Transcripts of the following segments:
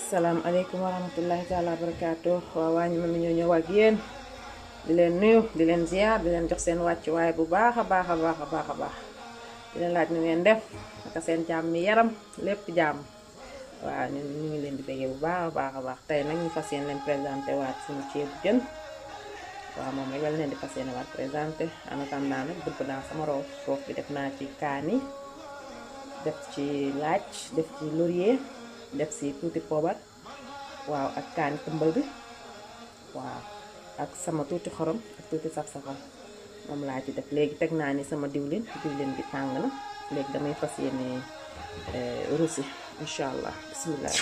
Assalamualaikum warahmatullahi taala wabarakatuh. Waa ñu mën nañu ñëw ak yéen di leen nuyu di leen ziar di leen jox seen wàccuwaay bu baax a baax di leen laaj nu ngeen def naka seen jàmm yaram lépp jàmm. waaw ñu ngi leen di bëggee bu baax a baax tey nag ñu fas yéene leen présenté waat suñu ceebu jën. waaw moom rek la leen di fas yéene waat présenté en attendant nag dëbb naa sama roof bi def naa ci kaani def ci laaj def ci laurier def si tuuti poobar waaw ak kaani tëmbal bi waaw ak sama tuuti xorom ak tuuti saf-safal moom laa ci def léegi teg naa ni sama diwlin bi tàng na léegi damay fas yéene russi incha allah bismillah.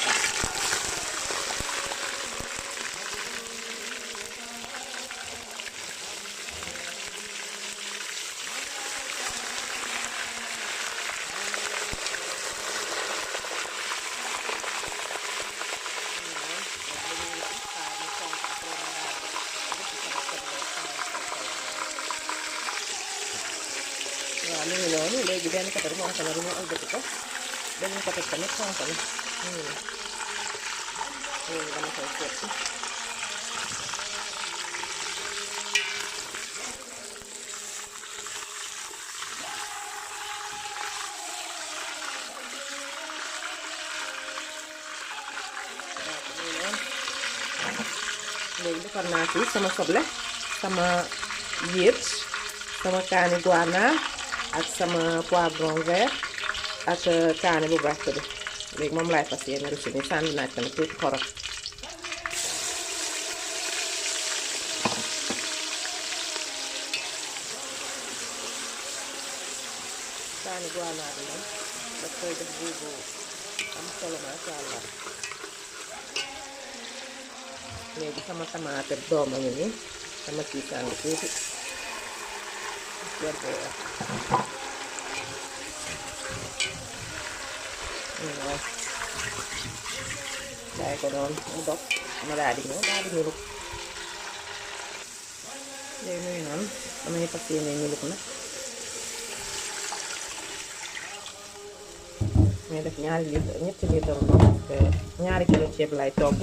waaw mu ngi noonu léegi benn côté bi moo xam ne dañoo ëlbati ko benn côté tamit xonk na léegi dama koy seet léegi defar naa ci sama soble sama yéet sama kaani guana ak sama poivron vert ak kaani bu baax bi léegi moom laay fas yéene russi ni sànni naa tamit tuuti xorom kaani guana bi moom daf koy def bu am solo masha Allah. léegi sama tamaate doom a ngi nii sama ci sànni tuuti bàyyi ko doon mu dog ma daal di ñëw ñuluk léegi muy noonu damay fas yéene ñuluk nag may def ñetti litre ñaari kilo ceeb lay togg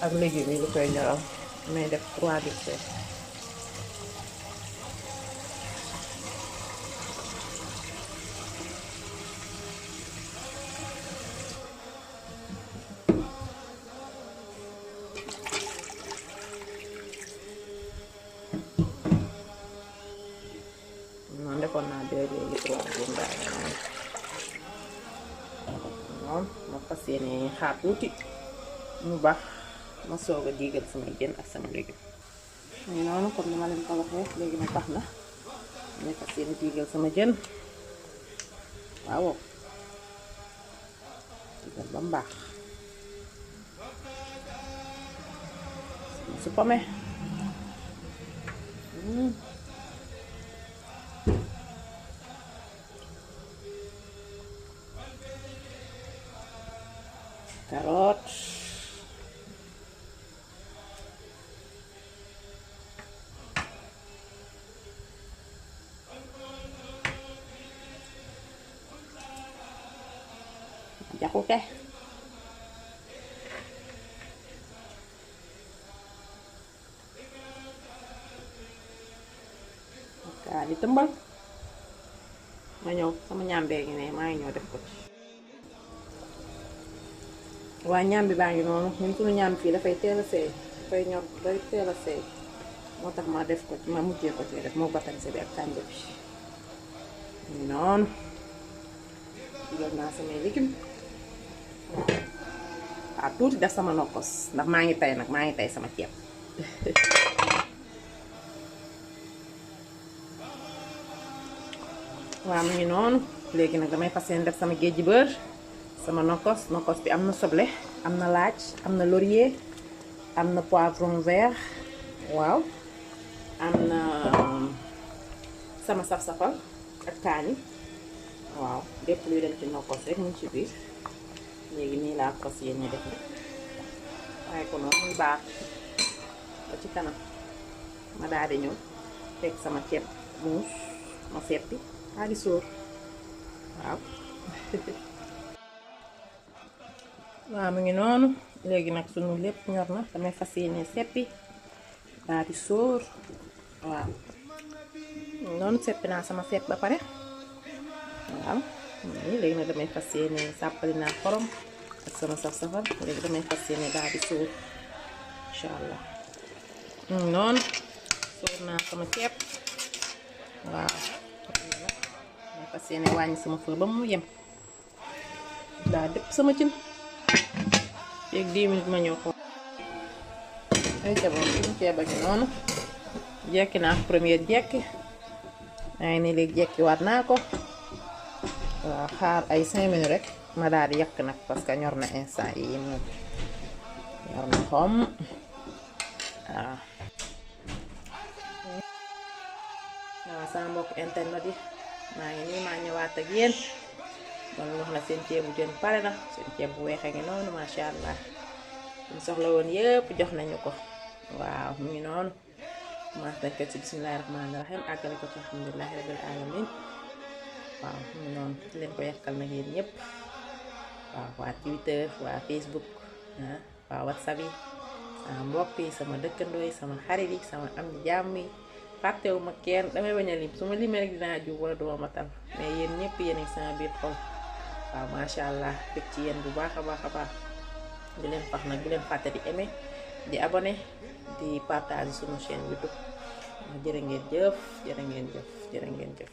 ak légumes yi lu koy ñoral may def 3 litres. noonu defoon naa léegi 3 bu ndaay noonu ma fas yéene xaar tuuti mu baax ma soog a diigal sama jën ak sama légume nii noonu comme ni ma leen ko waxee léegi ma baax na ma fas yéene diigal sama jën waaw diigal ba mu baax su pome carotte jaxute kaani tëmbal ma ñëw sama ñàmbee ngi ne maa ngi ñëw def ko ci waa ñàmbi baa ngi noonu ñun suñu ñàmbi fii dafay teel a seey dafay ñor day teel a seey moo tax ma def ko ci ma mujjee ko ci def moo batañse bi ak kànja bi ñu noonu dugal naa samay légume waaw tuuti def sama nokkos ndax maa ngi tey sama ceeb waaw mu ngi noonu léegi nag damay fas yéene def sama géeji beurre sama nokkos bi am na soble am na laaj am na laurier am na poivron vert waaw am na sama saf-safal ak kaani waaw lépp luy dem ci nokkos rek mu ngi ci biir léegi nii laa fas yéene def nag waaye ko noonu muy baax ba ci kanam ma daal di ñëw teg sama ceeb muus ma seppi daal di sóor waaw waaw mu ngi noonu léegi nag sunu lépp ñor na damay fas yéene seppi daal di sóor waaw noonu seppi naa sama sepp ba pare waaw léegi nag damay fas yéene sàppali naa xorom ak sama saf-safal léegi damay fas yéene daal di sóor incha allah noonu sóor naa sama ceeb waaw damay fas yéene wàññi sama fër ba mu yem daa dëpp sama cin léegi 10 minutes ma ñëw ko ay jaboon suñu ceeb a ngi noonu jekki naa ko première jekki maa ngi nii léegi jekki waat naa ko waaw xaar ay 5 minutes rek ma daal di yàq nag parce que ñor na instant yi moom ñor na xom waaw waaw sama mbokk internet yi maa ngi nii maa ñëwaat ak yéen kon wax na seen ceebu jën pare na seen ceeb bu weexe ngi noonu macha allah ñu soxla woon yëpp jox nañu ko waaw mu ngi noonu commencé nañ ko ci bismillahi rahmaani rahim àggale ko ci alhamdulilahi rabil alamin waaw mu ngi noonu leen ko yàkkal nag yéen ñëpp waaw waa Twitter waa Facebook waa WhatsApp yi sama mbokk yi sama dëkkandoo yi sama xarit yi sama am jàmm yi fàttewuma kenn damay bañ a lim su ma limee rek dinaa jub wala duma matal mais yéen ñëpp yéen a sama biir xol waaw macha allah bëgg ci yéen bu baax a baax a baax di leen fax nag di leen fàtte di aimer di abonné di partager sunu chaîne YouTube jërë ngeen jëf jërë ngeen jëf jërë ngeen jëf